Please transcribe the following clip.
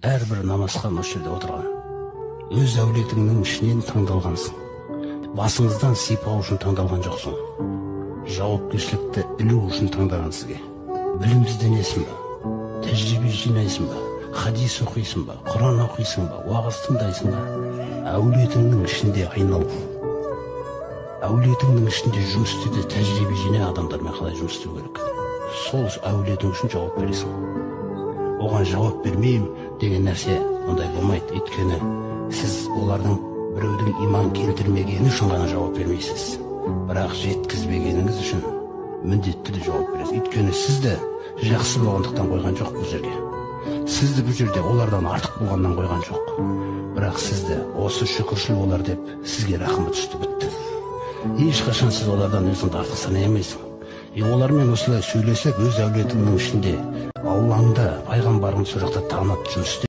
Әрбір намазхан осы жерде отырған. Өз әулетіңнің ішінен таңдалғансың. Басыңыздан сипау үшін таңдалған жоқсың. Жауапкершілікті ілу үшін таңдаған сізге. Білім ізденесің ба? Тәжірибе жинайсың ба? Хадис оқисың ба? Құран оқисың ба? Уағыз тыңдайсың ба? Әулетіңнің ішінде айнал. Әулетіңнің ішінде жұмыс істе де, тәжірибе жина, адамдармен қалай жұмыс істеу керек. Сол әулетің үшін жауап бересің. Оған жауап бермеймін деген нәрсе ондай болмайды. Өйткені сіз олардың біреудің иман келтірмегені үшін ғана жауап бермейсіз. Бірақ жеткізбегеніңіз үшін міндетті түрде жауап бересіз. Өйткені сізді жақсы болғандықтан қойған жоқ бұл жерге. Сізді бұл жерде олардан артық болғаннан қойған жоқ. Бірақ сізді осы шүкіршіл болар деп сізге рахымы түсті, бітті. Ешқашан сіз олардан өзіңді артық санай алмайсың. Олармен осылай сөйлесіп, өз әулетіңнің ішінде Аллаңды, пайғамбарыңды сол жақта танып жұмыс істе.